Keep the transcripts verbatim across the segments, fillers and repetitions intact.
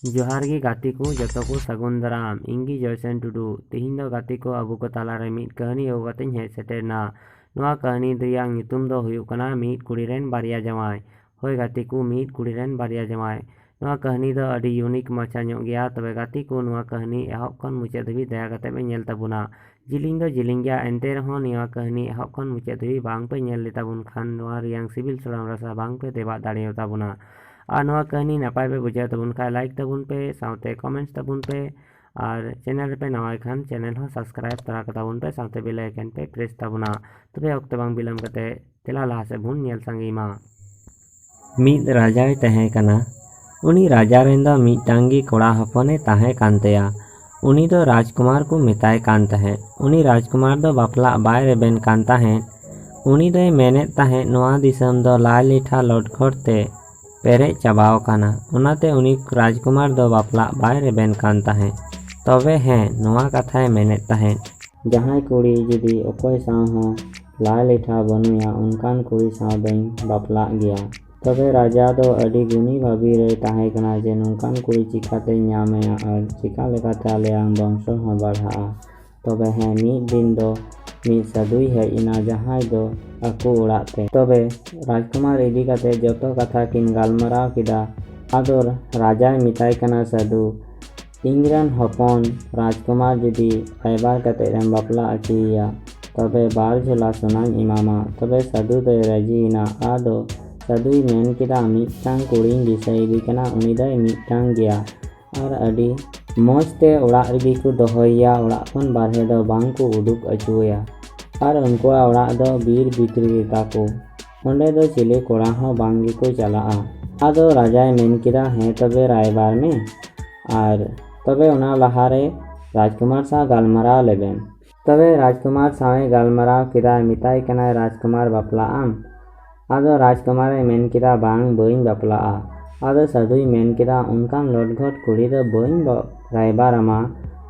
ᱡᱚᱦᱟᱨ ᱜᱮ ᱜᱟᱛᱮ ᱠᱚ ᱡᱚᱛᱚ ᱠᱚ, ᱥᱟᱹᱜᱩᱱ ᱫᱟᱨᱟᱢ᱾ ᱤᱧ ᱜᱮ ᱡᱚᱭᱥᱮᱱ ᱴᱩᱰᱩ᱾ ᱛᱤᱦᱤᱧ ᱫᱚ ᱜᱟᱛᱮ ᱠᱚ ᱟᱵᱚ ᱠᱚ ᱛᱟᱞᱟᱨᱮ ᱢᱤᱫ ᱠᱟᱹᱦᱱᱤ ᱟᱹᱜᱩ ᱠᱟᱛᱮᱧ ᱦᱮᱡ ᱥᱮᱴᱮᱨ ᱮᱱᱟ᱾ ᱱᱚᱣᱟ ᱠᱟᱹᱦᱱᱤ ᱨᱮᱭᱟᱜ ᱧᱩᱛᱩᱢ ᱫᱚ ᱦᱩᱭᱩᱜ ᱠᱟᱱᱟ ᱢᱤᱫ ᱠᱩᱲᱤ ᱨᱮᱱ ᱵᱟᱨᱭᱟ ᱡᱟᱶᱟᱭ᱾ ᱦᱳᱭ ᱜᱟᱛᱮ ᱠᱚ, ᱢᱤᱫ ᱠᱩᱲᱤ ᱨᱮᱱ ᱵᱟᱨᱭᱟ ᱡᱟᱶᱟᱭ᱾ ᱱᱚᱣᱟ ᱠᱟᱹᱦᱱᱤ ᱫᱚ ᱟᱹᱰᱤ unique ᱢᱟᱪᱷᱟ ᱧᱚᱜ ᱜᱮᱭᱟ᱾ ᱛᱚᱵᱮ ᱜᱟᱛᱮ ᱠᱚ, ᱱᱚᱣᱟ ᱠᱟᱹᱦᱱᱤ ᱮᱦᱚᱵ ᱠᱷᱚᱱ ᱢᱩᱪᱟᱹᱫ ᱫᱷᱟᱹᱵᱤᱡ ᱫᱟᱭᱟ ᱠᱟᱛᱮ ᱯᱮ ᱧᱮᱞ ᱛᱟᱵᱚᱱᱟ᱾ ᱡᱤᱞᱤᱧ ᱫᱚ ᱡᱤᱞᱤᱧ ᱜᱮᱭᱟ, ᱮᱱᱛᱮ ᱨᱮᱦᱚᱸ ᱱᱚᱣᱟ ᱠᱟᱹᱦᱱᱤ ᱮᱦᱚᱵ ᱠᱷᱚᱱ ᱢᱩᱪᱟᱹᱫ ᱫᱷᱟᱹᱵᱤᱡ ᱵᱟᱝ ᱯᱮ ᱧᱮᱞ ᱞᱮᱛᱟ ᱵᱚᱱ ᱠᱷᱟᱱ ᱱᱚᱣᱟ ᱨᱮᱭᱟᱝ ᱥᱤᱵᱤᱞ ᱥᱚᱲᱚᱢ ᱨᱟᱥᱟ ᱵᱟᱝ ᱯᱮ ᱛᱮᱵᱟᱜ ᱫᱟᱲᱮᱭᱟᱛᱟ ᱵᱚᱱᱟ᱾ ᱟᱨ ᱱᱚᱣᱟ ᱠᱟᱹᱦᱱᱤ ᱱᱟᱯᱟᱭ ᱯᱮ ᱵᱩᱡᱷᱟᱹᱣ ᱛᱟᱵᱚᱱ ᱠᱷᱟᱱ like ᱛᱟᱵᱚᱱ ᱯᱮ, ᱥᱟᱶᱛᱮ comments ᱛᱟᱵᱚᱱ ᱯᱮ᱾ ᱟᱨ channel ᱨᱮᱯᱮ ᱱᱟᱣᱟᱭ ᱠᱷᱟᱱ channel ᱦᱚᱸ subscribe ᱛᱚᱨᱟ ᱠᱟᱛᱟ ᱵᱚᱱ ᱯᱮ, ᱥᱟᱶᱛᱮ bell icon ᱯᱮ press ᱛᱟᱵᱚᱱᱟ᱾ ᱛᱚᱵᱮ ᱚᱠᱛᱚ ᱵᱟᱝ ᱵᱤᱞᱚᱢ ᱠᱟᱛᱮ ᱫᱮᱞᱟ ᱞᱟᱦᱟ ᱥᱮᱫ ᱵᱚᱱ ᱧᱮᱞ ᱥᱟᱸᱜᱮᱭ ᱢᱟ᱾ ᱢᱤᱫ ᱨᱟᱡᱟᱭ ᱛᱟᱦᱮᱸ ᱠᱟᱱᱟ᱾ ᱩᱱᱤ ᱨᱟᱡᱟ ᱨᱮᱱ ᱫᱚ ᱢᱤᱫᱴᱟᱝ ᱜᱮ ᱠᱚᱲᱟ ᱦᱚᱯᱚᱱᱮ ᱛᱟᱦᱮᱸ ᱠᱟᱱ ᱛᱟᱭᱟ᱾ ᱩᱱᱤ ᱫᱚ ᱨᱟᱡᱽᱠᱩᱢᱟᱨ ᱠᱚ ᱢᱮᱛᱟᱭ ᱠᱟᱱ ᱛᱟᱦᱮᱸᱫ᱾ ᱩᱱᱤ ᱨᱟᱡᱽᱠᱩᱢᱟᱨ ᱫᱚ ᱵᱟᱯᱞᱟᱜ ᱵᱟᱭ ᱨᱮᱵᱮᱱ ᱠᱟᱱ ᱛᱟᱦᱮᱸᱫ᱾ ᱩᱱᱤ ᱫᱚᱭ ᱢᱮᱱᱮᱫ ᱛᱟᱦᱮᱸᱫ, ᱱᱚᱣᱟ ᱫᱤᱥᱚᱢ ᱫᱚ ᱞᱟᱭ ᱞᱮᱴᱷᱟ ᱞᱚᱴᱠᱷᱚᱴ ᱛᱮ ᱯᱮᱨᱮᱡ ᱪᱟᱵᱟᱣ ᱠᱟᱱᱟ᱾ ᱚᱱᱟᱛᱮ ᱩᱱᱤ ᱨᱟᱡᱽᱠᱩᱢᱟᱨ ᱫᱚ ᱵᱟᱯᱞᱟᱜ ᱵᱟᱭ ᱨᱮᱵᱮᱱ ᱠᱟᱱ ᱛᱟᱦᱮᱸᱫ᱾ ᱛᱚᱵᱮ ᱦᱮᱸ, ᱱᱚᱣᱟ ᱠᱟᱛᱷᱟᱭ ᱢᱮᱱᱮᱫ ᱛᱟᱦᱮᱸᱫ, ᱡᱟᱦᱟᱸᱭ ᱠᱩᱲᱤ ᱡᱩᱫᱤ ᱚᱠᱚᱭ ᱥᱟᱶ ᱦᱚᱸ ᱞᱟᱭ ᱞᱮᱴᱷᱟ ᱵᱟᱹᱱᱩᱭᱟ, ᱚᱱᱠᱟᱱ ᱠᱩᱲᱤ ᱥᱟᱶ ᱫᱚᱧ ᱵᱟᱯᱞᱟᱜ ᱜᱮᱭᱟ᱾ ᱛᱚᱵᱮ ᱨᱟᱡᱟ ᱫᱚ ᱟᱹᱰᱤ ᱜᱩᱱᱤ ᱵᱷᱟᱹᱵᱤ ᱨᱮᱭ ᱛᱟᱦᱮᱸ ᱠᱟᱱᱟ ᱡᱮ ᱱᱚᱝᱠᱟᱱ ᱠᱩᱲᱤ ᱪᱤᱠᱟᱹᱛᱮᱧ ᱧᱟᱢᱮᱭᱟ ᱟᱨ ᱪᱤᱠᱟ ᱞᱮᱠᱟᱛᱮ ᱟᱞᱮᱭᱟᱝ ᱵᱚᱝᱥᱚ ᱦᱚᱸ ᱵᱟᱲᱦᱟᱜᱼᱟ᱾ ᱛᱚᱵᱮ ᱦᱮᱸ, ᱢᱤᱫ ᱫᱤᱱ ᱫᱚ ᱢᱤᱫ ᱥᱟᱹᱫᱷᱩᱭ ᱦᱮᱡ ᱮᱱᱟ, ᱡᱟᱦᱟᱸᱭ ᱫᱚ ᱟᱠᱚ ᱚᱲᱟᱜ ᱛᱮ᱾ ᱛᱚᱵᱮ ᱨᱟᱡᱽᱠᱩᱢᱟᱨ ᱤᱫᱤ ᱠᱟᱛᱮ ᱡᱚᱛᱚ ᱠᱟᱛᱷᱟ ᱠᱤᱱ ᱜᱟᱞᱢᱟᱨᱟᱣ ᱠᱮᱫᱟ᱾ ᱟᱫᱚ ᱨᱟᱡᱟᱭ ᱢᱮᱛᱟᱭ ᱠᱟᱱᱟ, ᱥᱟᱹᱫᱷᱩ, ᱤᱧᱨᱮᱱ ᱦᱚᱯᱚᱱ ᱨᱟᱡᱽᱠᱩᱢᱟᱨ ᱡᱩᱫᱤ ᱨᱟᱭᱵᱟᱨ ᱠᱟᱛᱮ ᱮᱢ ᱵᱟᱯᱞᱟ ᱦᱚᱪᱚᱭᱮᱭᱟ, ᱛᱚᱵᱮ ᱵᱟᱨ ᱡᱷᱚᱞᱟ ᱥᱚᱱᱟᱧ ᱮᱢᱟᱢᱟ᱾ ᱛᱚᱵᱮ ᱥᱟᱹᱫᱷᱩ ᱫᱚᱭ ᱨᱟᱹᱡᱤᱭᱮᱱᱟ᱾ ᱟᱫᱚ ᱥᱟᱹᱫᱷᱩᱭ ᱢᱮᱱ ᱠᱮᱫᱟ, ᱢᱤᱫᱴᱟᱝ ᱠᱩᱲᱤᱧ ᱫᱤᱥᱟᱹᱭᱮᱫᱮ ᱠᱟᱱᱟ, ᱩᱱᱤ ᱫᱚᱭ ᱢᱤᱫᱴᱟᱝ ᱜᱮᱭᱟ᱾ ᱟᱨ ᱟᱹᱰᱤ ᱢᱚᱡᱽ ᱛᱮ ᱚᱲᱟᱜ ᱨᱮᱜᱮ ᱠᱚ ᱫᱚᱦᱚᱭᱮᱭᱟ, ᱚᱲᱟᱜ ᱠᱷᱚᱱ ᱵᱟᱨᱦᱮ ᱫᱚ ᱵᱟᱝ ᱠᱚ ᱩᱰᱩᱠ ᱦᱚᱪᱚᱣᱟᱭᱟ᱾ ᱟᱨ ᱩᱱᱠᱩᱣᱟᱜ ᱚᱲᱟᱜ ᱫᱚ ᱵᱤᱨ ᱵᱷᱤᱛᱨᱤ ᱨᱮ ᱛᱟᱠᱚ, ᱚᱸᱰᱮ ᱫᱚ ᱪᱤᱞᱤ ᱠᱚᱲᱟ ᱦᱚᱸ ᱵᱟᱝ ᱜᱮᱠᱚ ᱪᱟᱞᱟᱜᱼᱟ᱾ ᱟᱫᱚ ᱨᱟᱡᱟᱭ ᱢᱮᱱ ᱠᱮᱫᱟ, ᱦᱮᱸ ᱛᱚᱵᱮ ᱨᱟᱭᱵᱟᱨ ᱢᱮ, ᱟᱨ ᱛᱚᱵᱮ ᱚᱱᱟ ᱞᱟᱦᱟᱨᱮ ᱨᱟᱡᱽᱠᱩᱢᱟᱨ ᱥᱟᱶ ᱜᱟᱞᱢᱟᱨᱟᱣ ᱞᱮᱵᱮᱱ᱾ ᱛᱚᱵᱮ ᱨᱟᱡᱽᱠᱩᱢᱟᱨ ᱥᱟᱶᱮ ᱜᱟᱞᱢᱟᱨᱟᱣ ᱠᱮᱫᱟ, ᱢᱮᱛᱟᱭ ᱠᱟᱱᱟᱭ, ᱨᱟᱡᱽᱠᱩᱢᱟᱨ, ᱵᱟᱯᱞᱟᱜ ᱟᱢ? ᱟᱫᱚ ᱨᱟᱡᱽᱠᱩᱢᱟᱨᱮ ᱢᱮᱱ ᱠᱮᱫᱟ, ᱵᱟᱝ, ᱵᱟᱹᱧ ᱵᱟᱯᱞᱟᱜᱼᱟ᱾ ᱟᱫᱚ ᱥᱟᱹᱫᱷᱩᱭ ᱢᱮᱱ ᱠᱮᱫᱟ, ᱚᱱᱠᱟᱱ ᱞᱚᱴᱜᱷᱚᱴ ᱠᱩᱲᱤ ᱫᱚ ᱵᱟᱹᱧ ᱵᱟ-, ᱨᱟᱭᱵᱟᱨ ᱟᱢᱟ᱾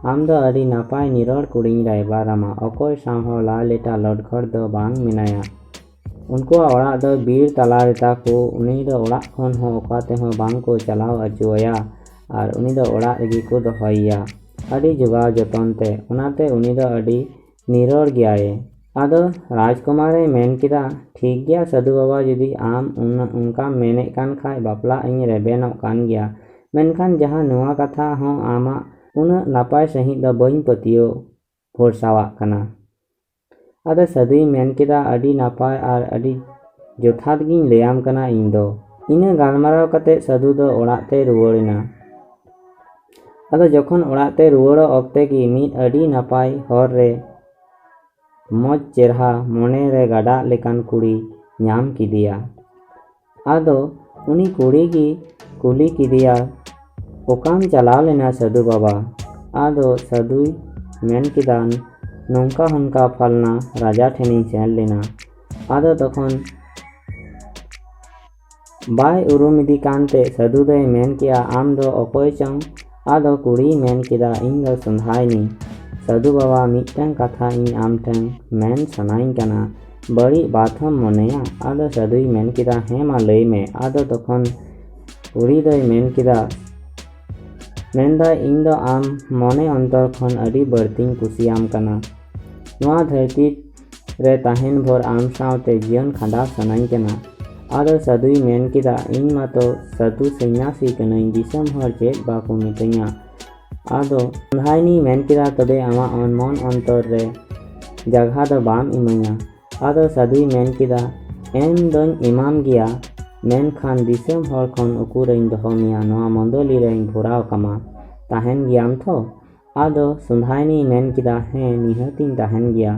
ᱟᱢ ᱫᱚ ᱟᱹᱰᱤ ᱱᱟᱯᱟᱭ ᱱᱤᱨᱚᱲ ᱠᱩᱲᱤᱧ ᱨᱟᱭᱵᱟᱨ ᱟᱢᱟ᱾ ᱚᱠᱚᱭ ᱥᱟᱶ ᱦᱚᱸ ᱞᱟᱭ ᱞᱮᱴᱟ ᱞᱚᱴᱜᱷᱚᱴ ᱫᱚ ᱵᱟᱝ ᱢᱮᱱᱟᱭᱟ᱾ ᱩᱱᱠᱩᱣᱟᱜ ᱚᱲᱟᱜ ᱫᱚ ᱵᱤᱨ ᱛᱟᱞᱟ ᱨᱮ ᱛᱟᱠᱚ᱾ ᱩᱱᱤ ᱫᱚ ᱚᱲᱟᱜ ᱠᱷᱚᱱ ᱦᱚᱸ ᱚᱠᱟ ᱛᱮᱦᱚᱸ ᱵᱟᱝ ᱠᱚ ᱪᱟᱞᱟᱣ ᱦᱚᱪᱚᱣᱟᱭᱟ᱾ ᱟᱨ ᱩᱱᱤ ᱫᱚ ᱚᱲᱟᱜ ᱨᱮᱜᱮ ᱠᱚ ᱫᱚᱦᱚᱭᱮᱭᱟ ᱟᱹᱰᱤ ᱡᱚᱜᱟᱣ ᱡᱚᱛᱚᱱ ᱛᱮ᱾ ᱚᱱᱟᱛᱮ ᱩᱱᱤ ᱫᱚ ᱟᱹᱰᱤ ᱱᱤᱨᱚᱲ ᱜᱮᱭᱟᱭ᱾ ᱟᱫᱚ ᱨᱟᱡᱽᱠᱩᱢᱟᱨᱮ ᱢᱮᱱ ᱠᱮᱫᱟ, "ᱴᱷᱤᱠ ᱜᱮᱭᱟ ᱥᱟᱹᱫᱷᱩ ᱵᱟᱵᱟ, ᱡᱩᱫᱤ ᱟᱢ ᱩᱱᱟᱹᱜ ᱚᱱᱠᱟᱢ ᱢᱮᱱᱮᱫ ᱠᱟᱱ ᱠᱷᱟᱡ ᱵᱟᱯᱞᱟᱜ ᱤᱧ ᱨᱮᱵᱮᱱᱚᱜ ᱠᱟᱱ ᱜᱮᱭᱟ, ᱢᱮᱱᱠᱷᱟᱱ ᱡᱟᱦᱟᱸ ᱱᱚᱣᱟ ᱠᱟᱛᱷᱟ ᱦᱚᱸ ᱟᱢᱟᱜ ᱩᱱᱟᱹᱜ ᱱᱟᱯᱟᱭ ᱥᱟᱺᱦᱤᱡ ᱫᱚ ᱵᱟᱹᱧ ᱯᱟᱹᱛᱭᱟᱹᱣ ᱵᱷᱚᱨᱥᱟᱣᱟᱜ ᱠᱟᱱᱟ᱾" ᱟᱫᱚ ᱥᱟᱹᱫᱷᱩᱭ ᱢᱮᱱ ᱠᱮᱫᱟ, "ᱟᱹᱰᱤ ᱱᱟᱯᱟᱭ ᱟᱨ ᱟᱹᱰᱤ ᱡᱚᱛᱷᱟᱛ ᱜᱤᱧ ᱞᱟᱹᱭᱟᱢ ᱠᱟᱱᱟ ᱤᱧ ᱫᱚ᱾" ᱤᱱᱟᱹ ᱜᱟᱞᱢᱟᱨᱟᱣ ᱠᱟᱛᱮ ᱥᱟᱹᱫᱷᱩ ᱫᱚ ᱚᱲᱟᱜ ᱛᱮ ᱨᱩᱣᱟᱹᱲ ᱮᱱᱟ᱾ ᱟᱫᱚ ᱡᱚᱠᱷᱚᱱ ᱚᱲᱟᱜ ᱛᱮ ᱨᱩᱣᱟᱹᱲᱚᱜ ᱚᱠᱛᱮ ᱜᱮ ᱢᱤᱫ ᱟᱹᱰᱤ ᱱᱟᱯᱟᱭ ᱦᱚᱨ ᱨᱮ ᱢᱚᱡᱽ ᱪᱮᱨᱦᱟ ᱢᱚᱱᱮ ᱨᱮ ᱜᱟᱰᱟᱜ ᱞᱮᱠᱟᱱ ᱠᱩᱲᱤ ᱧᱟᱢ ᱠᱮᱫᱮᱭᱟ᱾ ᱟᱫᱚ ᱩᱱᱤ ᱠᱩᱲᱤ ᱜᱮ ᱠᱩᱞᱤ ᱠᱮᱫᱮᱭᱟ, "ᱚᱠᱟᱢ ᱪᱟᱞᱟᱣ ᱞᱮᱱᱟ ᱥᱟᱹᱫᱷᱩ ᱵᱟᱵᱟ?" ᱟᱫᱚ ᱥᱟᱹᱫᱷᱩᱭ ᱢᱮᱱ ᱠᱮᱫᱟ, "ᱱᱚᱝᱠᱟ ᱦᱚᱱᱠᱟ ᱯᱷᱟᱞᱱᱟ ᱨᱟᱡᱟ ᱴᱷᱮᱱᱤᱧ ᱥᱮᱱ ᱞᱮᱱᱟ᱾" ᱟᱫᱚ ᱛᱚᱠᱷᱚᱱ ᱵᱟᱭ ᱩᱨᱩᱢ ᱤᱫᱤ ᱠᱟᱱᱛᱮ ᱥᱟᱹᱫᱷᱩ ᱫᱚᱭ ᱢᱮᱱ ᱠᱮᱜᱼᱟ, "ᱟᱢ ᱫᱚ ᱚᱠᱚᱭ ᱪᱚᱝ?" ᱟᱫᱚ ᱠᱩᱲᱤᱭ ᱢᱮᱱ ᱠᱮᱫᱟ, "ᱤᱧ ᱫᱚ ᱥᱚᱸᱫᱷᱟᱭᱱᱤ᱾ ᱥᱟᱹᱫᱷᱩ ᱵᱟᱵᱟ, ᱢᱤᱫᱴᱟᱝ ᱠᱟᱛᱷᱟ ᱤᱧ ᱟᱢ ᱴᱷᱮᱱ ᱢᱮᱱ ᱥᱟᱱᱟᱧ ᱠᱟᱱᱟ, ᱵᱟᱹᱲᱤᱡ ᱵᱟᱛᱷᱚᱢ ᱢᱚᱱᱮᱭᱟ?" ᱟᱫᱚ ᱥᱟᱹᱫᱷᱩᱭ ᱢᱮᱱ ᱠᱮᱫᱟ, "ᱦᱮᱸ ᱢᱟ ᱞᱟᱹᱭ ᱢᱮ᱾" ᱟᱫᱚ ᱛᱚᱠᱷᱚᱱ ᱠᱩᱲᱤ ᱫᱚᱭ ᱢᱮᱱ ᱠᱮᱫᱟ, ᱢᱮᱱᱫᱟᱭ, "ᱤᱧ ᱫᱚ ᱟᱢ ᱢᱚᱱᱮ ᱚᱱᱛᱚᱨ ᱠᱷᱚᱱ ᱟᱹᱰᱤ ᱵᱟᱹᱲᱛᱤᱧ ᱠᱩᱥᱤᱭᱟᱢ ᱠᱟᱱᱟ᱾ ᱱᱚᱣᱟ ᱫᱷᱟᱹᱨᱛᱤ ᱨᱮ ᱛᱟᱦᱮᱱ ᱵᱷᱳᱨ ᱟᱢ ᱥᱟᱶᱛᱮ ᱡᱤᱭᱚᱱ ᱠᱷᱟᱸᱰᱟᱣ ᱥᱟᱱᱟᱧ ᱠᱟᱱᱟ᱾" ᱟᱫᱚ ᱥᱟᱹᱫᱷᱩᱭ ᱢᱮᱱ ᱠᱮᱫᱟ, "ᱤᱧ ᱢᱟᱛᱚ ᱥᱟᱹᱫᱷᱩ ᱥᱚᱱᱱᱟᱥᱤ ᱠᱟᱹᱱᱟᱹᱧ, ᱫᱤᱥᱚᱢ ᱦᱚᱲ ᱪᱮᱫ ᱵᱟᱠᱚ ᱢᱤᱛᱟᱹᱧᱟ?" ᱟᱫᱚ ᱥᱚᱸᱫᱷᱟᱭᱱᱤ ᱢᱮᱱ ᱠᱮᱫᱟ, "ᱛᱚᱵᱮ ᱟᱢᱟᱜ ᱢᱚᱱ ᱚᱱᱛᱚᱨ ᱨᱮ ᱡᱟᱜᱟ ᱫᱚ ᱵᱟᱢ ᱤᱢᱟᱹᱧᱟ?" ᱟᱫᱚ ᱥᱟᱹᱫᱷᱩᱭ ᱢᱮᱱ ᱠᱮᱫᱟ, "ᱮᱢ ᱫᱚᱧ ᱮᱢᱟᱢ ᱜᱮᱭᱟ, ᱢᱮᱱᱠᱷᱟᱱ ᱫᱤᱥᱚᱢ ᱦᱚᱲ ᱠᱷᱚᱱ ᱩᱠᱩᱨᱮᱧ ᱫᱚᱦᱚ ᱢᱮᱭᱟ, ᱱᱚᱣᱟ ᱢᱚᱱᱫᱚᱞᱤ ᱨᱮᱧ ᱵᱷᱚᱨᱟᱣ ᱠᱟᱢᱟ, ᱛᱟᱦᱮᱱ ᱜᱮᱭᱟᱢ ᱛᱷᱚ?" ᱟᱫᱚ ᱥᱚᱸᱫᱷᱟᱭᱱᱤᱭ ᱢᱮᱱ ᱠᱮᱫᱟ, "ᱦᱮᱸ, ᱱᱤᱦᱟᱹᱛᱤᱧ ᱛᱟᱦᱮᱱ ᱜᱮᱭᱟ᱾"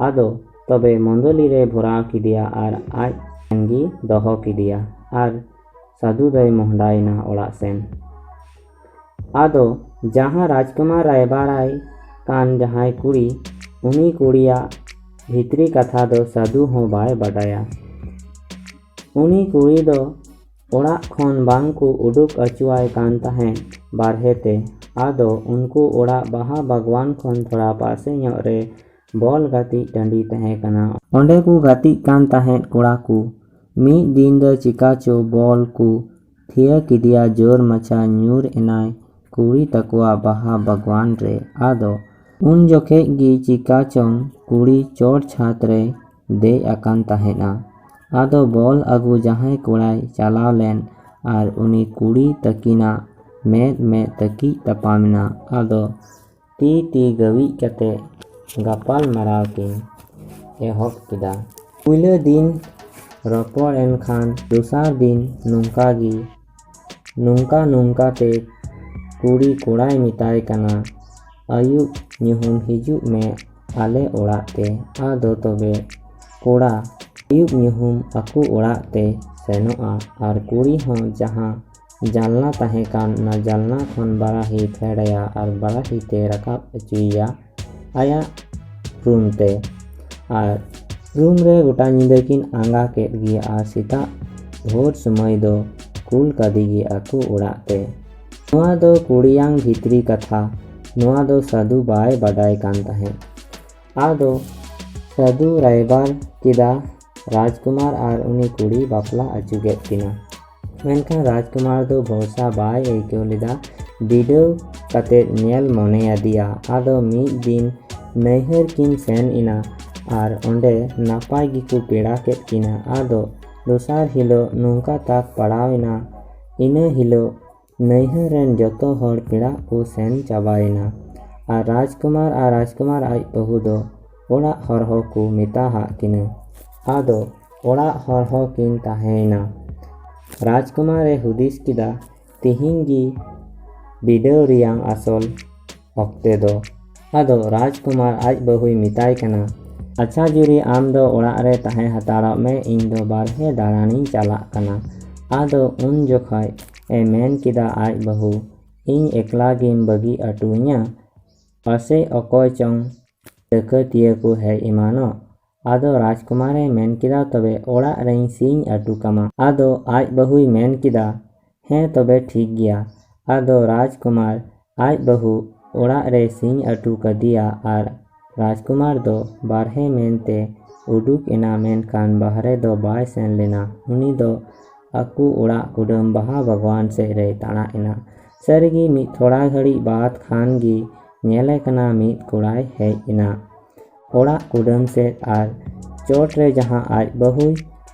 ᱟᱫᱚ ᱛᱚᱵᱮ ᱢᱚᱱᱫᱚᱞᱤ ᱨᱮ ᱵᱷᱚᱨᱟᱣ ᱠᱮᱫᱮᱭᱟ ᱟᱨ ᱟᱡ ᱴᱷᱮᱱ ᱜᱮ ᱫᱚᱦᱚ ᱠᱮᱫᱮᱭᱟ ᱟᱨ ᱥᱟᱹᱫᱷᱩ ᱫᱚᱭ ᱢᱚᱦᱰᱟᱭᱮᱱᱟ ᱚᱲᱟᱜ ᱥᱮᱱ᱾ ᱟᱫᱚ ᱡᱟᱦᱟᱸ ᱨᱟᱡᱽᱠᱩᱢᱟᱨ ᱨᱟᱭᱵᱟᱨᱟᱭ ᱠᱟᱱ ᱡᱟᱦᱟᱸᱭ ᱠᱩᱲᱤ, ᱩᱱᱤ ᱠᱩᱲᱤᱭᱟᱜ ᱵᱷᱤᱛᱨᱤ ᱠᱟᱛᱷᱟ ᱫᱚ ᱥᱟᱹᱫᱷᱩ ᱦᱚᱸ ᱵᱟᱭ ᱵᱟᱰᱟᱭᱟ᱾ ᱩᱱᱤ ᱠᱩᱲᱤ ᱫᱚ ᱚᱲᱟᱜ ᱠᱷᱚᱱ ᱵᱟᱝ ᱠᱚ ᱩᱰᱩᱠ ᱚᱪᱚᱣᱟᱭ ᱠᱟᱱ ᱛᱟᱦᱮᱸᱫ ᱵᱟᱨᱦᱮ ᱛᱮ᱾ ᱟᱫᱚ ᱩᱱᱠᱩ ᱚᱲᱟᱜ ᱵᱟᱦᱟ ᱵᱟᱜᱽᱣᱟᱱ ᱠᱷᱚᱱ ᱛᱷᱚᱲᱟ ᱯᱟᱥᱮ ᱧᱚᱜ ᱨᱮ ᱵᱚᱞ ᱜᱟᱛᱮᱜ ᱴᱟᱺᱰᱤ ᱛᱟᱦᱮᱸ ᱠᱟᱱᱟ᱾ ᱚᱸᱰᱮ ᱠᱚ ᱜᱟᱛᱮᱜ ᱠᱟᱱ ᱛᱟᱦᱮᱸᱫ ᱠᱚᱲᱟ ᱠᱚ᱾ ᱢᱤᱫ ᱫᱤᱱ ᱫᱚ ᱪᱤᱠᱟ ᱪᱚ ᱵᱚᱞ ᱠᱚ ᱴᱷᱤᱭᱟᱹ ᱠᱮᱫᱮᱭᱟ ᱡᱳᱨ ᱢᱟᱪᱷᱟ ᱧᱩᱨ ᱮᱱᱟᱭ ᱠᱩᱲᱤ ᱛᱟᱠᱚᱣᱟᱜ ᱵᱟᱦᱟ ᱵᱟᱜᱽᱣᱟᱱ ᱨᱮ᱾ ᱟᱫᱚ ᱩᱱ ᱡᱚᱠᱷᱮᱡ ᱜᱮ ᱪᱤᱠᱟ ᱪᱚᱝ ᱠᱩᱲᱤ ᱪᱚᱴ ᱪᱷᱟᱛ ᱨᱮᱭ ᱫᱮᱡ ᱟᱠᱟᱱ ᱛᱟᱦᱮᱸᱫᱼᱟ᱾ ᱟᱫᱚ ᱵᱚᱞ ᱟᱹᱜᱩ ᱡᱟᱦᱟᱸᱭ ᱠᱚᱲᱟᱭ ᱪᱟᱞᱟᱣ ᱞᱮᱱ ᱟᱨ ᱩᱱᱤ ᱠᱩᱲᱤ ᱛᱟᱹᱠᱤᱱᱟᱜ ᱢᱮᱫ ᱢᱮᱫ ᱛᱟᱹᱠᱤᱡ ᱛᱟᱯᱟᱢ ᱮᱱᱟ᱾ ᱟᱫᱚ ᱛᱤ ᱛᱤ ᱜᱟᱹᱣᱤᱡ ᱠᱟᱛᱮ ᱜᱟᱯᱟᱞ ᱢᱟᱨᱟᱣ ᱠᱤᱱ ᱮᱦᱚᱵ ᱠᱮᱫᱟ᱾ ᱯᱩᱭᱞᱟᱹ ᱫᱤᱱ ᱨᱚᱯᱚᱲ ᱮᱱ ᱠᱷᱟᱱ ᱫᱚᱥᱟᱨ ᱫᱤᱱ ᱱᱚᱝᱠᱟ ᱜᱮ ᱱᱚᱝᱠᱟ ᱱᱚᱝᱠᱟ ᱛᱮ ᱠᱩᱲᱤ ᱠᱚᱲᱟᱭ ᱢᱮᱛᱟᱭ ᱠᱟᱱᱟ, "ᱟᱹᱭᱩᱵ ᱧᱩᱦᱩᱢ ᱦᱤᱡᱩᱜ ᱢᱮ ᱟᱞᱮ ᱚᱲᱟᱜ ᱛᱮ᱾" ᱟᱫᱚ ᱛᱚᱵᱮ ᱠᱚᱲᱟ ᱟᱹᱭᱩᱵ ᱧᱩᱦᱩᱢ ᱟᱠᱚ ᱚᱲᱟᱜ ᱛᱮ ᱥᱮᱱᱚᱜᱼᱟ ᱟᱨ ᱠᱩᱲᱤ ᱦᱚᱸ ᱡᱟᱦᱟᱸ ᱡᱟᱱᱞᱟ ᱛᱟᱦᱮᱸ ᱠᱟᱱ, ᱚᱱᱟ ᱡᱟᱱᱞᱟ ᱠᱷᱚᱱ ᱵᱟᱨᱟᱦᱤ ᱯᱷᱮᱰ ᱟᱭᱟ ᱟᱨ ᱵᱟᱨᱟᱦᱤ ᱛᱮ ᱨᱟᱠᱟᱵ ᱦᱚᱪᱚᱭᱮᱭᱟ ᱟᱭᱟᱜ ᱨᱩᱢ ᱛᱮ᱾ ᱟᱨ ᱨᱩᱢ ᱨᱮ ᱜᱚᱴᱟ ᱧᱤᱫᱟᱹ ᱠᱤᱱ ᱟᱸᱜᱟ ᱠᱮᱫ ᱜᱮ ᱟᱨ ᱥᱮᱛᱟᱜ ᱵᱷᱳᱨ ᱥᱚᱢᱚᱭ ᱫᱚ ᱠᱩᱞ ᱠᱟᱫᱮ ᱜᱮ ᱟᱠᱚ ᱚᱲᱟᱜ ᱛᱮ᱾ ᱱᱚᱣᱟ ᱫᱚ ᱠᱩᱲᱤᱭᱟᱝ ᱵᱷᱤᱛᱨᱤ ᱠᱟᱛᱷᱟ, ᱱᱚᱣᱟ ᱫᱚ ᱥᱟᱹᱫᱷᱩ ᱵᱟᱭ ᱵᱟᱰᱟᱭ ᱠᱟᱱ ᱛᱟᱦᱮᱸᱫ᱾ ᱟᱫᱚ ᱥᱟᱹᱫᱷᱩ ᱨᱟᱭᱵᱟᱨ ᱠᱮᱫᱟ ᱨᱟᱡᱽᱠᱩᱢᱟᱨ ᱟᱨ ᱩᱱᱤ ᱠᱩᱲᱤ ᱵᱟᱯᱞᱟ ᱟᱹᱪᱩ ᱠᱮᱫ ᱠᱤᱱᱟ᱾ ᱢᱮᱱᱠᱷᱟᱱ ᱨᱟᱡᱽᱠᱩᱢᱟᱨ ᱫᱚ ᱵᱷᱚᱨᱥᱟ ᱵᱟᱭ ᱟᱹᱭᱠᱟᱹᱣ ᱞᱮᱫᱟ᱾ ᱵᱤᱰᱟᱹᱣ ᱠᱟᱛᱮ ᱧᱮᱞ ᱢᱚᱱᱮ ᱟᱫᱮᱭᱟ᱾ ᱟᱫᱚ ᱢᱤᱫ ᱫᱤᱱ ᱱᱟᱹᱭᱦᱟᱹᱨ ᱠᱤᱱ ᱥᱮᱱ ᱮᱱᱟ ᱟᱨ ᱚᱸᱰᱮ ᱱᱟᱯᱟᱭ ᱜᱮᱠᱚ ᱯᱮᱲᱟ ᱠᱮᱫ ᱠᱤᱱᱟ᱾ ᱟᱫᱚ ᱫᱚᱥᱟᱨ ᱦᱤᱞᱳᱜ ᱱᱚᱝᱠᱟ ᱛᱟᱠ ᱯᱟᱲᱟᱣ ᱮᱱᱟ, ᱤᱱᱟᱹ ᱦᱤᱞᱳᱜ ᱱᱟᱹᱭᱦᱟᱹᱨ ᱨᱮᱱ ᱡᱚᱛᱚ ᱦᱚᱲ ᱯᱮᱲᱟ ᱠᱚ ᱥᱮᱱ ᱪᱟᱵᱟᱭᱮᱱᱟ ᱟᱨ ᱨᱟᱡᱽᱠᱩᱢᱟᱨ ᱟᱨ ᱨᱟᱡᱽᱠᱩᱢᱟᱨ ᱟᱡ ᱵᱟᱹᱦᱩ ᱫᱚ ᱚᱲᱟᱜ ᱦᱚᱲ ᱦᱚᱸ ᱠᱚ ᱢᱮᱛᱟ ᱦᱟᱜ ᱠᱤᱱᱟᱹ᱾ ᱟᱫᱚ ᱚᱲᱟᱜ ᱦᱚᱲ ᱦᱚᱸ ᱠᱤᱱ ᱛᱟᱦᱮᱸᱭᱮᱱᱟ᱾ ᱨᱟᱡᱽᱠᱩᱢᱟᱨ ᱮ ᱦᱩᱫᱤᱥ ᱠᱮᱫᱟ, ᱛᱤᱦᱤᱧ ᱜᱮ ᱵᱤᱰᱟᱹᱣ ᱨᱮᱭᱟᱝ ᱟᱥᱚᱞ ᱚᱠᱛᱮ ᱫᱚ᱾ ᱟᱫᱚ ᱨᱟᱡᱽᱠᱩᱢᱟᱨ ᱟᱡ ᱵᱟᱹᱦᱩᱭ ᱢᱮᱛᱟᱭ ᱠᱟᱱᱟ, "ᱟᱪᱪᱷᱟ ᱡᱩᱨᱤ, ᱟᱢ ᱫᱚ ᱚᱲᱟᱜ ᱨᱮ ᱛᱟᱦᱮᱸ ᱦᱟᱛᱟᱲᱚᱜ ᱢᱮ, ᱤᱧ ᱫᱚ ᱵᱟᱨᱦᱮ ᱫᱟᱬᱟᱱᱤᱧ ᱪᱟᱞᱟᱜ ᱠᱟᱱᱟ᱾" ᱟᱫᱚ ᱩᱱ ᱡᱚᱠᱷᱟᱡ ᱮ ᱢᱮᱱ ᱠᱮᱫᱟ ᱟᱡ ᱵᱟᱹᱦᱩ, "ᱤᱧ ᱮᱠᱞᱟ ᱜᱮᱢ ᱵᱟᱹᱜᱤ ᱟᱹᱴᱩᱧᱟ? ᱯᱟᱥᱮᱡ ᱚᱠᱚᱭ ᱪᱚᱝ ᱰᱟᱹᱠᱟᱹᱛᱤᱭᱟᱹ ᱠᱚ ᱦᱮᱡ ᱮᱢᱟᱱᱚᱜ᱾" ᱟᱫᱚ ᱨᱟᱡᱽᱠᱩᱢᱟᱨ ᱮ ᱢᱮᱱ ᱠᱮᱫᱟ, "ᱛᱚᱵᱮ ᱚᱲᱟᱜ ᱨᱮᱧ ᱥᱤᱧ ᱟᱹᱴᱩ ᱠᱟᱢᱟ᱾" ᱟᱫᱚ ᱟᱡ ᱵᱟᱹᱦᱩᱭ ᱢᱮᱱ ᱠᱮᱫᱟ, "ᱦᱮᱸ, ᱛᱚᱵᱮ ᱴᱷᱤᱠ ᱜᱮᱭᱟ᱾" ᱟᱫᱚ ᱨᱟᱡᱽᱠᱩᱢᱟᱨ ᱟᱡ ᱵᱟᱹᱦᱩ ᱚᱲᱟᱜ ᱨᱮ ᱥᱤᱧ ᱟᱹᱴᱩ ᱠᱟᱫᱮᱭᱟ ᱟᱨ ᱨᱟᱡᱽᱠᱩᱢᱟᱨ ᱫᱚ ᱵᱟᱨᱦᱮ ᱢᱮᱱᱛᱮ ᱩᱰᱩᱠ ᱮᱱᱟ, ᱢᱮᱱᱠᱷᱟᱱ ᱵᱟᱦᱨᱮ ᱫᱚ ᱵᱟᱭ ᱥᱮᱱ ᱞᱮᱱᱟ᱾ ᱩᱱᱤ ᱫᱚ ᱟᱠᱚ ᱚᱲᱟᱜ ᱠᱩᱰᱟᱹᱢ ᱵᱟᱦᱟ ᱵᱟᱜᱽᱣᱟᱱ ᱥᱮᱫ ᱨᱮᱭ ᱛᱟᱲᱟᱜ ᱮᱱᱟ᱾ ᱥᱟᱹᱨᱤᱜᱮ ᱢᱤᱫ ᱛᱷᱚᱲᱟ ᱜᱷᱟᱹᱲᱤᱡ ᱵᱟᱫᱽ ᱠᱷᱟᱱ ᱜᱮ ᱧᱮᱞᱮ ᱠᱟᱱᱟ ᱢᱤᱫ ᱠᱚᱲᱟᱭ ᱦᱮᱡ ᱮᱱᱟ᱾ ᱚᱲᱟᱜ ᱠᱩᱰᱟᱹᱢ ᱥᱮᱫ ᱟᱨ ᱪᱚᱴ ᱨᱮ ᱡᱟᱦᱟᱸ ᱟᱡ ᱵᱟᱹᱦᱩᱭ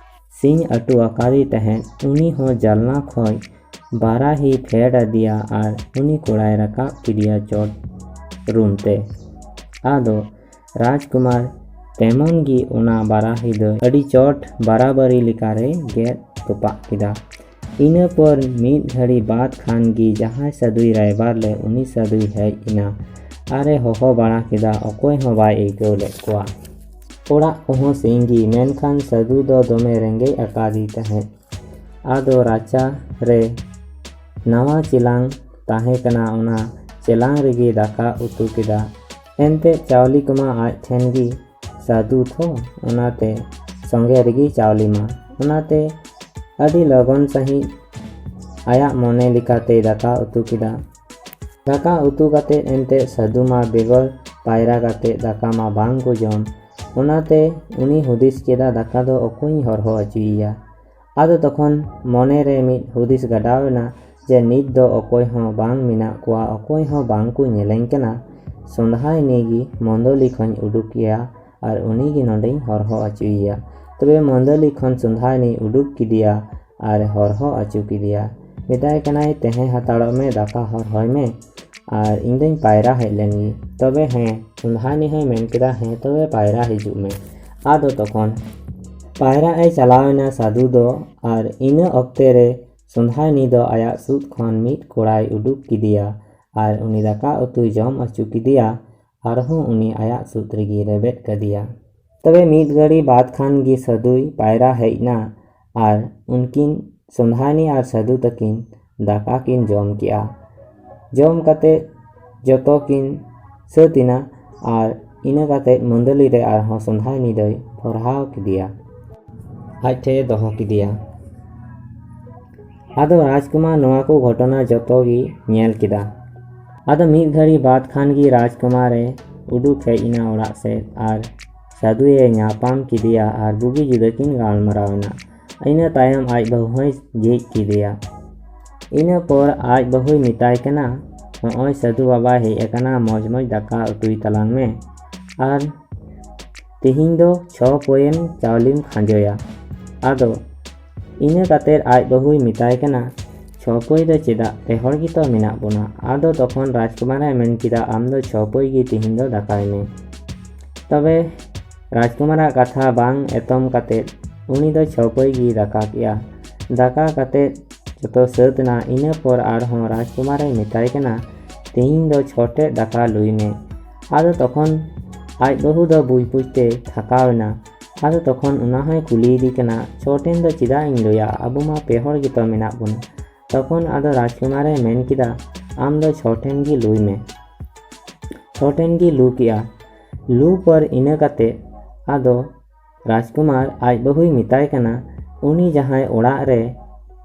ᱥᱤᱧ ᱟᱹᱴᱩ ᱟᱠᱟᱫᱮ ᱛᱟᱦᱮᱸᱫ, ᱩᱱᱤ ᱦᱚᱸ ᱡᱟᱞᱱᱟ ᱠᱷᱚᱱ ᱵᱟᱨᱟᱦᱤ ᱯᱷᱮᱰ ᱟᱫᱮᱭᱟ ᱟᱨ ᱩᱱᱤ ᱠᱚᱲᱟᱭ ᱨᱟᱠᱟᱵ ᱠᱮᱫᱮᱭᱟ ᱪᱚᱴ ᱨᱩᱢ ᱛᱮ᱾ ᱟᱫᱚ ᱨᱟᱡᱽᱠᱩᱢᱟᱨ ᱛᱮᱢᱚᱱ ᱜᱮ ᱚᱱᱟ ᱵᱟᱨᱟᱦᱤ ᱫᱚ ᱟᱹᱰᱤ ᱪᱚᱴ ᱵᱟᱨᱟᱵᱟᱹᱨᱤ ᱞᱮᱠᱟᱨᱮ ᱜᱮᱫ ᱛᱚᱯᱟᱜ ᱠᱮᱫᱟ᱾ ᱤᱱᱟᱹ ᱯᱚᱨ ᱢᱤᱫ ᱜᱷᱟᱹᱲᱤ ᱵᱟᱫᱽ ᱠᱷᱟᱱ ᱜᱮ ᱡᱟᱦᱟᱸᱭ ᱥᱟᱹᱫᱩᱭ ᱨᱟᱭᱵᱟᱨ ᱞᱮ, ᱩᱱᱤ ᱥᱟᱹᱫᱩᱭ ᱦᱮᱡ ᱮᱱᱟ ᱟᱨᱮ ᱦᱚᱦᱚ ᱵᱟᱲᱟ ᱠᱮᱫᱟ᱾ ᱚᱠᱚᱭ ᱦᱚᱸ ᱵᱟᱭ ᱟᱹᱭᱠᱟᱹᱣ ᱞᱮᱫ ᱠᱚᱣᱟ᱾ ᱚᱲᱟᱜ ᱠᱚᱦᱚᱸ ᱥᱤᱧ ᱜᱮ, ᱢᱮᱱᱠᱷᱟᱱ ᱥᱟᱹᱫᱩ ᱫᱚ ᱫᱚᱢᱮ ᱨᱮᱸᱜᱮᱡ ᱟᱠᱟᱫᱮ ᱛᱟᱦᱮᱸᱫ᱾ ᱟᱫᱚ ᱨᱟᱪᱟ ᱨᱮ ᱱᱟᱣᱟ ᱪᱮᱞᱟᱝ ᱛᱟᱦᱮᱸ ᱠᱟᱱᱟ, ᱚᱱᱟ ᱪᱮᱞᱟᱝ ᱨᱮᱜᱮ ᱫᱟᱠᱟ ᱩᱛᱩ ᱠᱮᱫᱟ᱾ ᱮᱱᱛᱮ ᱪᱟᱣᱞᱮ ᱠᱚᱢᱟ ᱟᱡ ᱴᱷᱮᱱ ᱜᱮ ᱥᱟᱹᱫᱩ ᱛᱷᱚ, ᱚᱱᱟᱛᱮ ᱥᱚᱸᱜᱮ ᱨᱮᱜᱮ ᱪᱟᱣᱞᱮ ᱢᱟ᱾ ᱚᱱᱟᱛᱮ ᱟᱹᱰᱤ ᱞᱚᱜᱚᱱ ᱥᱟᱺᱦᱤᱡ ᱟᱭᱟᱜ ᱢᱚᱱᱮ ᱞᱮᱠᱟᱛᱮ ᱫᱟᱠᱟ ᱩᱛᱩ ᱠᱮᱫᱟ᱾ ᱫᱟᱠᱟ ᱩᱛᱩ ᱠᱟᱛᱮ ᱮᱱᱛᱮ ᱥᱟᱹᱫᱩ ᱢᱟ ᱵᱮᱜᱚᱨ ᱯᱟᱭᱨᱟ ᱠᱟᱛᱮ ᱫᱟᱠᱟ ᱢᱟ ᱵᱟᱝ ᱠᱚ ᱡᱚᱢ᱾ ᱚᱱᱟᱛᱮ ᱩᱱᱤ ᱦᱩᱫᱤᱥ ᱠᱮᱫᱟ, ᱫᱟᱠᱟ ᱫᱚ ᱚᱠᱚᱭᱤᱧ ᱦᱚᱨᱦᱚ ᱦᱚᱪᱚᱭᱮᱭᱟ? ᱟᱫᱚ ᱛᱚᱠᱷᱚᱱ ᱢᱚᱱᱮ ᱨᱮ ᱢᱤᱫ ᱦᱩᱫᱤᱥ ᱜᱟᱰᱟᱣ ᱮᱱᱟ ᱡᱮ ᱱᱤᱛ ᱫᱚ ᱚᱠᱚᱭ ᱦᱚᱸ ᱵᱟᱝ ᱢᱮᱱᱟᱜ ᱠᱚᱣᱟ, ᱚᱠᱚᱭ ᱦᱚᱸ ᱵᱟᱝ ᱠᱚ ᱧᱮᱞᱮᱧ ᱠᱟᱱᱟ᱾ ᱥᱚᱸᱫᱷᱟᱭᱱᱤ ᱜᱮ ᱢᱚᱱᱫᱚᱞᱤ ᱠᱷᱚᱱ ᱩᱰᱩᱠᱮᱭᱟ ᱟᱨ ᱩᱱᱤ ᱜᱮ ᱱᱚᱰᱮᱧ ᱦᱚᱨᱦᱚ ᱦᱚᱪᱚᱭᱮᱭᱟ᱾ ᱛᱚᱵᱮ ᱢᱚᱱᱫᱚᱞᱤ ᱠᱷᱚᱱ ᱥᱚᱸᱫᱷᱟᱭᱱᱤ ᱩᱰᱩᱠ ᱠᱮᱫᱮᱭᱟ ᱟᱨ ᱦᱚᱨᱦᱚ ᱦᱚᱪᱚ ᱠᱮᱫᱮᱭᱟ᱾ ᱢᱮᱛᱟᱭ ᱠᱟᱱᱟᱭ, "ᱛᱟᱦᱮᱸ ᱦᱟᱛᱟᱲᱚᱜ ᱢᱮ, ᱫᱟᱠᱟ ᱦᱚᱨᱦᱚᱭ ᱢᱮ ᱟᱨ ᱤᱧ ᱫᱚᱧ ᱯᱟᱭᱨᱟ ᱦᱮᱡ ᱞᱮᱱ ᱜᱮ᱾" ᱛᱚᱵᱮ ᱦᱮᱸ, ᱥᱚᱸᱫᱷᱟᱭᱱᱤ ᱦᱚᱸᱭ ᱢᱮᱱ ᱠᱮᱫᱟ, "ᱦᱮᱸ, ᱛᱚᱵᱮ ᱯᱟᱭᱨᱟ ᱦᱤᱡᱩᱜ ᱢᱮ᱾" ᱟᱫᱚ ᱛᱚᱠᱷᱚᱱ ᱯᱟᱭᱨᱟᱜ ᱮ ᱪᱟᱞᱟᱣ ᱮᱱᱟ ᱥᱟᱹᱫᱷᱩ ᱫᱚ, ᱟᱨ ᱤᱱᱟᱹ ᱚᱠᱛᱮ ᱨᱮ ᱥᱚᱸᱫᱷᱟᱭᱱᱤ ᱫᱚ ᱟᱭᱟᱜ ᱥᱩᱫ ᱠᱷᱚᱱ ᱢᱤᱫ ᱠᱚᱲᱟᱭ ᱩᱰᱩᱠ ᱠᱮᱫᱮᱭᱟ ᱟᱨ ᱩᱱᱤ ᱫᱟᱠᱟ ᱩᱛᱩᱭ ᱡᱚᱢ ᱦᱚᱪᱚ ᱠᱮᱫᱮᱭᱟ᱾ ᱟᱨᱦᱚᱸ ᱩᱱᱤ ᱟᱭᱟᱜ ᱥᱩᱫ ᱨᱮᱜᱮ ᱨᱮᱵᱮᱫ ᱠᱮᱫᱮᱭᱟ᱾ ᱛᱚᱵᱮ ᱢᱤᱫ ᱜᱷᱟᱹᱲᱤ ᱵᱟᱫᱽ ᱠᱷᱟᱱ ᱜᱮ ᱥᱟᱹᱫᱷᱩᱭ ᱯᱟᱭᱨᱟ ᱦᱮᱡ ᱮᱱᱟ ᱟᱨ ᱩᱱᱠᱤᱱ ᱥᱚᱸᱫᱷᱟᱭᱱᱤ ᱟᱨ ᱥᱟᱹᱫᱷᱩ ᱛᱟᱹᱠᱤᱱ ᱫᱟᱠᱟ ᱠᱤᱱ ᱡᱚᱢ ᱠᱮᱜᱼᱟ᱾ ᱡᱚᱢ ᱠᱟᱛᱮ ᱡᱚᱛᱚ ᱠᱤᱱ ᱥᱟᱹᱛ ᱮᱱᱟ ᱟᱨ ᱤᱱᱟᱹ ᱠᱟᱛᱮ ᱢᱟᱹᱫᱟᱹᱞᱤ ᱨᱮ ᱟᱨᱦᱚᱸ ᱥᱚᱸᱫᱷᱟᱭᱱᱤ ᱫᱚᱭ ᱵᱷᱚᱨᱦᱟᱣ ᱠᱮᱫᱮᱭᱟ, ᱟᱡ ᱴᱷᱮᱱ ᱮ ᱫᱚᱦᱚ ᱠᱮᱫᱮᱭᱟ᱾ ᱟᱫᱚ ᱨᱟᱡᱽᱠᱩᱢᱟᱨ ᱱᱚᱣᱟ ᱠᱚ ᱜᱷᱚᱴᱚᱱᱟ ᱡᱚᱛᱚ ᱜᱮ ᱧᱮᱞ ᱠᱮᱫᱟ᱾ ᱟᱫᱚ ᱢᱤᱫ ᱜᱷᱟᱹᱲᱤ ᱵᱟᱫᱽ ᱠᱷᱟᱱ ᱜᱮ ᱨᱟᱡᱽᱠᱩᱢᱟᱨ ᱮ ᱩᱰᱩᱠ ᱦᱮᱡ ᱮᱱᱟ ᱚᱲᱟᱜ ᱥᱮᱫ ᱟᱨ ᱥᱟᱹᱫᱷᱩᱭᱮ ᱧᱟᱯᱟᱢ ᱠᱮᱫᱮᱭᱟ ᱟᱨ ᱵᱩᱜᱤ ᱡᱩᱫᱟᱹ ᱠᱤᱱ ᱜᱟᱞᱢᱟᱨᱟᱣ ᱮᱱᱟ᱾ ᱤᱱᱟᱹ ᱛᱟᱭᱚᱢ ᱟᱡ ᱵᱟᱹᱦᱩ ᱦᱚᱸᱭ ᱡᱷᱤᱡ ᱠᱮᱫᱮᱭᱟ᱾ ᱤᱱᱟᱹ ᱯᱚᱨ ᱟᱡ ᱵᱟᱹᱦᱩᱭ ᱢᱮᱛᱟᱭ ᱠᱟᱱᱟ, "ᱱᱚᱜᱼᱚᱭ ᱥᱟᱹᱫᱷᱩ ᱵᱟᱵᱟᱭ ᱦᱮᱡ ᱟᱠᱟᱱᱟ, ᱢᱚᱡᱽ ᱢᱚᱡᱽ ᱫᱟᱠᱟ ᱩᱛᱩᱭ ᱛᱟᱞᱟᱝ ᱢᱮ, ᱟᱨ ᱛᱮᱦᱮᱧ ᱫᱚ ᱪᱷᱚ ᱯᱚᱭᱮᱢ ᱪᱟᱣᱞᱮᱢ ᱠᱷᱟᱸᱡᱚᱭᱟ᱾" ᱟᱫᱚ ᱤᱱᱟᱹ ᱠᱟᱛᱮ ᱟᱡ ᱵᱟᱹᱦᱩᱭ ᱢᱮᱛᱟᱭ ᱠᱟᱱᱟ, "ᱪᱷᱚ ᱯᱚᱭ ᱫᱚ ᱪᱮᱫᱟᱜ, ᱯᱮ ᱦᱚᱲ ᱜᱮᱛᱚ ᱢᱮᱱᱟᱜ ᱵᱚᱱᱟ᱾" ᱟᱫᱚ ᱛᱚᱠᱷᱚᱱ ᱨᱟᱡᱽᱠᱩᱢᱟᱨᱮ ᱢᱮᱱ ᱠᱮᱫᱟ, "ᱟᱢ ᱫᱚ ᱪᱷᱚ ᱯᱚᱭ ᱜᱮ ᱛᱮᱦᱮᱧ ᱫᱚ ᱫᱟᱠᱟᱭ ᱢᱮ᱾" ᱛᱚᱵᱮ ᱨᱟᱡᱽᱠᱩᱢᱟᱨᱟᱜ ᱠᱟᱛᱷᱟ ᱵᱟᱝ ᱮᱛᱚᱢ ᱠᱟᱛᱮ ᱩᱱᱤ ᱫᱚ ᱪᱷᱚ ᱯᱚᱭ ᱜᱮ ᱫᱟᱠᱟ ᱠᱮᱜᱼᱟ᱾ ᱫᱟᱠᱟ ᱠᱟᱛᱮ ᱡᱚᱛᱚ ᱥᱟᱹᱛ ᱮᱱᱟ᱾ ᱤᱱᱟᱹ ᱯᱚᱨ ᱟᱨᱦᱚᱸ ᱨᱟᱡᱽᱠᱩᱢᱟᱨᱮ ᱢᱮᱛᱟᱭ ᱠᱟᱱᱟ, "ᱛᱮᱦᱮᱧ ᱫᱚ ᱪᱷᱚ ᱴᱮᱡ ᱫᱟᱠᱟ ᱞᱩᱭ ᱢᱮ᱾" ᱟᱫᱚ ᱛᱚᱠᱷᱚᱱ ᱟᱡ ᱵᱟᱹᱦᱩ ᱫᱚ ᱵᱩᱡᱽ ᱵᱩᱡᱽ ᱛᱮ ᱛᱷᱟᱠᱟᱣ ᱮᱱᱟ᱾ ᱟᱫᱚ ᱛᱚᱠᱷᱚᱱ ᱚᱱᱟ ᱦᱚᱸᱭ ᱠᱩᱞᱤᱭᱮᱫᱮ ᱠᱟᱱᱟ, "ᱪᱷᱚ ᱴᱷᱮᱱ ᱫᱚ ᱪᱮᱫᱟᱜ ᱤᱧ ᱞᱟᱹᱭᱟ? ᱟᱵᱚ ᱢᱟ ᱯᱮ ᱦᱚᱲ ᱜᱮᱛᱚ ᱢᱮᱱᱟᱜ ᱵᱚᱱᱟ᱾" ᱛᱚᱠᱷᱚᱱ ᱟᱫᱚ ᱨᱟᱡᱽᱠᱩᱢᱟᱨᱮ ᱢᱮᱱ ᱠᱮᱫᱟ, "ᱟᱢ ᱫᱚ ᱪᱷᱚ ᱴᱷᱮᱱ ᱜᱮ ᱞᱩᱭ ᱢᱮ᱾" ᱪᱷᱚ ᱴᱷᱮᱱ ᱜᱮ ᱞᱩ ᱠᱮᱜᱼᱟ᱾ ᱞᱩ ᱯᱚᱨ ᱤᱱᱟᱹ ᱠᱟᱛᱮ ᱟᱫᱚ ᱨᱟᱡᱽᱠᱩᱢᱟᱨ ᱟᱡ ᱵᱟᱹᱦᱩᱭ ᱢᱮᱛᱟᱭ ᱠᱟᱱᱟ, "ᱩᱱᱤ ᱡᱟᱦᱟᱸᱭ ᱚᱲᱟᱜ ᱨᱮ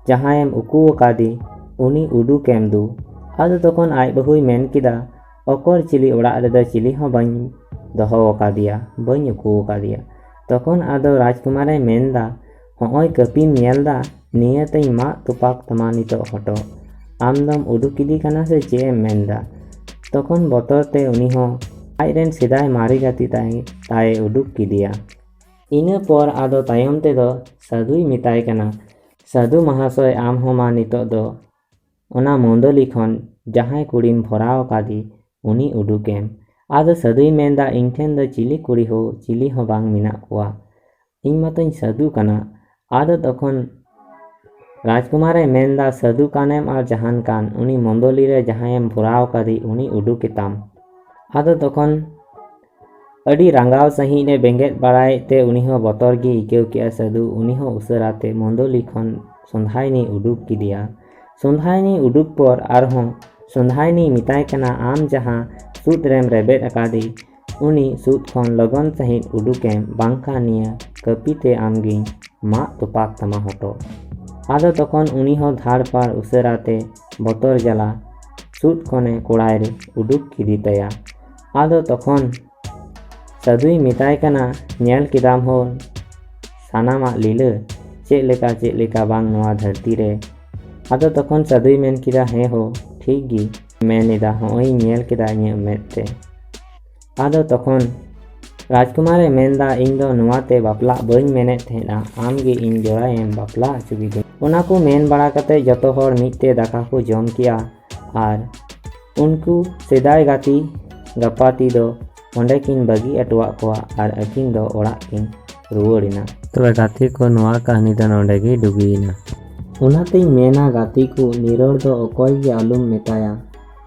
ᱡᱟᱦᱟᱸᱭᱮᱢ ᱩᱠᱩ ᱟᱠᱟᱫᱮ, ᱩᱱᱤ ᱩᱰᱩᱠᱮᱢ ᱫᱩ᱾" ᱟᱫᱚ ᱛᱚᱠᱷᱚᱱ ᱟᱡ ᱵᱟᱹᱦᱩᱭ ᱢᱮᱱ ᱠᱮᱫᱟ, "ᱚᱠᱚᱨ, ᱪᱤᱞᱤ ᱚᱲᱟᱜ ᱨᱮᱫᱚ ᱪᱤᱞᱤ ᱦᱚᱸ ᱵᱟᱹᱧ ᱫᱚᱦᱚ ᱟᱠᱟᱫᱮᱭᱟ, ᱵᱟᱹᱧ ᱩᱠᱩ ᱟᱠᱟᱫᱮᱭᱟ᱾" ᱛᱚᱠᱷᱚᱱ ᱟᱫᱚ ᱨᱟᱡᱽᱠᱩᱢᱟᱨᱮ ᱢᱮᱱ ᱮᱫᱟ, "ᱦᱚᱸᱜᱼᱚᱭ ᱠᱟᱹᱯᱤᱢ ᱧᱮᱞ ᱮᱫᱟ, ᱱᱤᱭᱟᱹ ᱛᱮᱧ ᱢᱟᱜ ᱛᱚᱯᱟᱜ ᱛᱟᱢᱟ ᱱᱤᱛᱚᱜ ᱦᱚᱴᱚᱜ᱾ ᱟᱢ ᱫᱚᱢ ᱩᱰᱩᱠ ᱠᱮᱫᱮ ᱠᱟᱱᱟ ᱥᱮ ᱪᱮᱫ ᱮᱢ ᱢᱮᱱ ᱮᱫᱟ?" ᱛᱚᱠᱷᱚᱱ ᱵᱚᱛᱚᱨ ᱛᱮ ᱩᱱᱤ ᱦᱚᱸ ᱟᱡ ᱨᱮᱱ ᱥᱮᱫᱟᱭ ᱢᱟᱨᱮ ᱜᱟᱛᱮ ᱛᱟᱭ, ᱛᱟᱭ ᱩᱰᱩᱠ ᱠᱮᱫᱮᱭᱟ᱾ ᱤᱱᱟᱹ ᱯᱚᱨ ᱟᱫᱚ ᱛᱟᱭᱚᱢ ᱛᱮᱫᱚ ᱥᱟᱹᱫᱷᱩᱭ ᱢᱮᱛᱟᱭ ᱠᱟᱱᱟ, "ᱥᱟᱹᱫᱷᱩ ᱢᱟᱦᱟᱥᱚᱭ, ᱟᱢ ᱦᱚᱸ ᱢᱟ ᱱᱤᱛᱚᱜ ᱫᱚ ᱚᱱᱟ ᱢᱚᱱᱫᱚᱞᱤ ᱠᱷᱚᱱ ᱡᱟᱦᱟᱸᱭ ᱠᱩᱲᱤᱢ ᱵᱷᱚᱨᱟᱣ ᱟᱠᱟᱫᱮ, ᱩᱱᱤ ᱩᱰᱩᱠᱮᱢ᱾" ᱟᱫᱚ ᱥᱟᱹᱫᱷᱩᱭ ᱢᱮᱱᱫᱟ, "ᱤᱧ ᱴᱷᱮᱱ ᱫᱚ ᱪᱤᱞᱤ ᱠᱩᱲᱤ ᱦᱚᱸ ᱪᱤᱞᱤ ᱦᱚᱸ ᱵᱟᱝ ᱢᱮᱱᱟᱜ ᱠᱚᱣᱟ, ᱤᱧ ᱢᱟᱛᱚᱧ ᱥᱟᱹᱫᱷᱩ ᱠᱟᱱᱟ᱾" ᱟᱫᱚ ᱛᱚᱠᱷᱚᱱ ᱨᱟᱡᱽᱠᱩᱢᱟᱨᱮ ᱢᱮᱱᱫᱟ, "ᱥᱟᱹᱫᱷᱩ ᱠᱟᱱᱮᱢ ᱟᱨ ᱡᱟᱦᱟᱱ ᱠᱟᱱ, ᱩᱱᱤ ᱢᱚᱱᱫᱚᱞᱤ ᱨᱮ ᱡᱟᱦᱟᱸᱭᱮᱢ ᱵᱷᱚᱨᱟᱣ ᱟᱠᱟᱫᱮ, ᱩᱱᱤ ᱩᱰᱩᱠᱮᱛᱟᱢ᱾" ᱟᱫᱚ ᱛᱚᱠᱷᱚᱱ ᱟᱹᱰᱤ ᱨᱟᱸᱜᱟᱣ ᱥᱟᱺᱦᱤᱡ ᱮ ᱵᱮᱸᱜᱮᱫ ᱵᱟᱲᱟᱭᱮᱫ ᱛᱮ ᱩᱱᱤ ᱦᱚᱸ ᱵᱚᱛᱚᱨ ᱜᱮ ᱟᱹᱭᱠᱟᱹᱣ ᱠᱮᱜᱼᱟ ᱥᱟᱹᱫᱷᱩ᱾ ᱩᱱᱤ ᱦᱚᱸ ᱩᱥᱟᱹᱨᱟ ᱛᱮ ᱢᱚᱱᱫᱚᱞᱤ ᱠᱷᱚᱱ ᱥᱚᱸᱫᱷᱟᱭᱱᱤ ᱩᱰᱩᱠ ᱠᱮᱫᱮᱭᱟ᱾ ᱥᱚᱸᱫᱷᱟᱭᱱᱤ ᱩᱰᱩᱠ ᱯᱚᱨ ᱟᱨᱦᱚᱸ ᱥᱚᱸᱫᱷᱟᱭᱱᱤ ᱢᱮᱛᱟᱭ ᱠᱟᱱᱟ, "ᱟᱢ ᱡᱟᱦᱟᱸ ᱥᱩᱫ ᱨᱮᱢ ᱨᱮᱵᱮᱫ ᱟᱠᱟᱫᱮ, ᱩᱱᱤ ᱥᱩᱫ ᱠᱷᱚᱱ ᱞᱚᱜᱚᱱ ᱥᱟᱺᱦᱤᱡ ᱩᱰᱩᱠᱮᱢ, ᱵᱟᱝᱠᱷᱟᱱ ᱱᱤᱭᱟᱹ ᱠᱟᱹᱯᱤ ᱛᱮ ᱟᱢᱜᱤᱧ ᱢᱟᱜ ᱛᱚᱯᱟᱜ ᱛᱟᱢᱟ ᱦᱚᱴᱚᱜ᱾" ᱟᱫᱚ ᱛᱚᱠᱷᱚᱱ ᱩᱱᱤ ᱦᱚᱸ ᱫᱷᱟᱲ ᱯᱟᱲ ᱩᱥᱟᱹᱨᱟ ᱛᱮ ᱵᱚᱛᱚᱨ ᱡᱟᱞᱟ ᱥᱩᱫ ᱠᱷᱚᱱᱮ ᱠᱚᱲᱟᱭ ᱨᱮ ᱩᱰᱩᱠ ᱠᱮᱫᱮ ᱛᱟᱭᱟ᱾ ᱟᱫᱚ ᱛᱚᱠᱷᱚᱱ ᱥᱟᱹᱫᱷᱩᱭ ᱢᱮᱛᱟᱭ ᱠᱟᱱᱟ, "ᱧᱮᱞ ᱠᱮᱫᱟᱢ ᱦᱳ ᱥᱟᱱᱟᱢᱟᱜ ᱞᱤᱞᱟᱹ, ᱪᱮᱫ ᱞᱮᱠᱟ ᱪᱮᱫ ᱞᱮᱠᱟ ᱵᱟᱝ ᱱᱚᱣᱟ ᱫᱷᱟᱹᱨᱛᱤ ᱨᱮ᱾ ᱟᱫᱚ ᱛᱚᱠᱷᱚᱱ ᱥᱟᱹᱫᱷᱩᱭ ᱢᱮᱱ ᱠᱮᱫᱟ, ᱦᱮᱸ ᱦᱳ, ᱴᱷᱤᱠ ᱜᱮ᱾ ᱢᱮᱱ ᱮᱫᱟ, ᱦᱚᱸᱜᱼᱚᱭ ᱤᱧ ᱧᱮᱞ ᱠᱮᱫᱟ ᱤᱧᱟᱹᱜ ᱢᱮᱫ ᱛᱮ᱾ ᱟᱫᱚ ᱛᱚᱠᱷᱚᱱ ᱨᱟᱡᱽᱠᱩᱢᱟᱨᱮ ᱢᱮᱱᱫᱟ, ᱤᱧ ᱫᱚ ᱱᱚᱣᱟ ᱛᱮ ᱵᱟᱯᱞᱟᱜ ᱵᱟᱹᱧ ᱢᱮᱱᱮᱫ ᱛᱟᱦᱮᱸᱫᱼᱟ, ᱟᱢ ᱜᱮ ᱤᱧ ᱡᱚᱲᱟᱭᱮᱢ ᱵᱟᱯᱞᱟ ᱦᱚᱪᱚ ᱠᱤᱫᱤᱧ᱾ ᱚᱱᱟ ᱠᱚ ᱢᱮᱱ ᱵᱟᱲᱟ ᱠᱟᱛᱮ ᱡᱚᱛᱚ ᱦᱚᱲ ᱢᱤᱫ ᱛᱮ ᱫᱟᱠᱟ ᱠᱚ ᱡᱚᱢ ᱠᱮᱜᱼᱟ ᱟᱨ ᱩᱱᱠᱩ ᱥᱮᱫᱟᱭ ᱜᱟᱛᱮ ᱜᱟᱯᱟᱛᱮ ᱫᱚ ᱚᱸᱰᱮ ᱠᱤᱱ ᱵᱟᱹᱜᱤ ᱦᱚᱴᱚᱣᱟᱜ ᱠᱚᱣᱟ ᱟᱨ ᱟᱹᱠᱤᱱ ᱫᱚ ᱚᱲᱟᱜ ᱠᱤᱱ ᱨᱩᱣᱟᱹᱲ ᱮᱱᱟ᱾ ᱛᱚᱵᱮ ᱜᱟᱛᱮ ᱠᱚ, ᱱᱚᱣᱟ ᱠᱟᱹᱦᱱᱤ ᱫᱚ ᱱᱚᱰᱮ ᱜᱮ ᱰᱩᱜᱤᱭᱮᱱᱟ᱾ ᱚᱱᱟᱛᱮᱧ ᱢᱮᱱᱟ ᱜᱟᱛᱮ ᱠᱚ, ᱱᱤᱨᱚᱲ ᱫᱚ ᱚᱠᱚᱭ ᱜᱮ ᱟᱞᱚᱢ ᱢᱮᱛᱟᱭᱟ᱾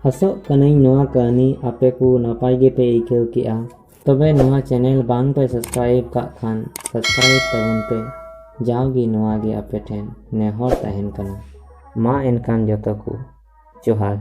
ᱟᱥᱚᱜ ᱠᱟᱹᱱᱟᱹᱧ ᱱᱚᱣᱟ ᱠᱟᱹᱦᱱᱤ ᱟᱯᱮ ᱠᱚ ᱱᱟᱯᱟᱭ ᱜᱮᱯᱮ ᱟᱹᱭᱠᱟᱹᱣ ᱠᱮᱜᱼᱟ᱾ ᱛᱚᱵᱮ ᱱᱚᱣᱟ channel ᱵᱟᱝ ᱯᱮ subscribe ᱠᱟᱜ ᱠᱷᱟᱱ subscribe ᱛᱟᱵᱚᱱ ᱯᱮ᱾ ᱡᱟᱣᱜᱮ ᱱᱚᱣᱟ ᱜᱮ ᱟᱯᱮ ᱴᱷᱮᱱ ᱱᱮᱦᱚᱨ ᱛᱟᱦᱮᱱ ᱠᱟᱱᱟ᱾ ᱢᱟ ᱮᱱᱠᱷᱟᱱ ᱡᱚᱛᱚ ᱠᱚ ᱡᱚᱦᱟᱨ᱾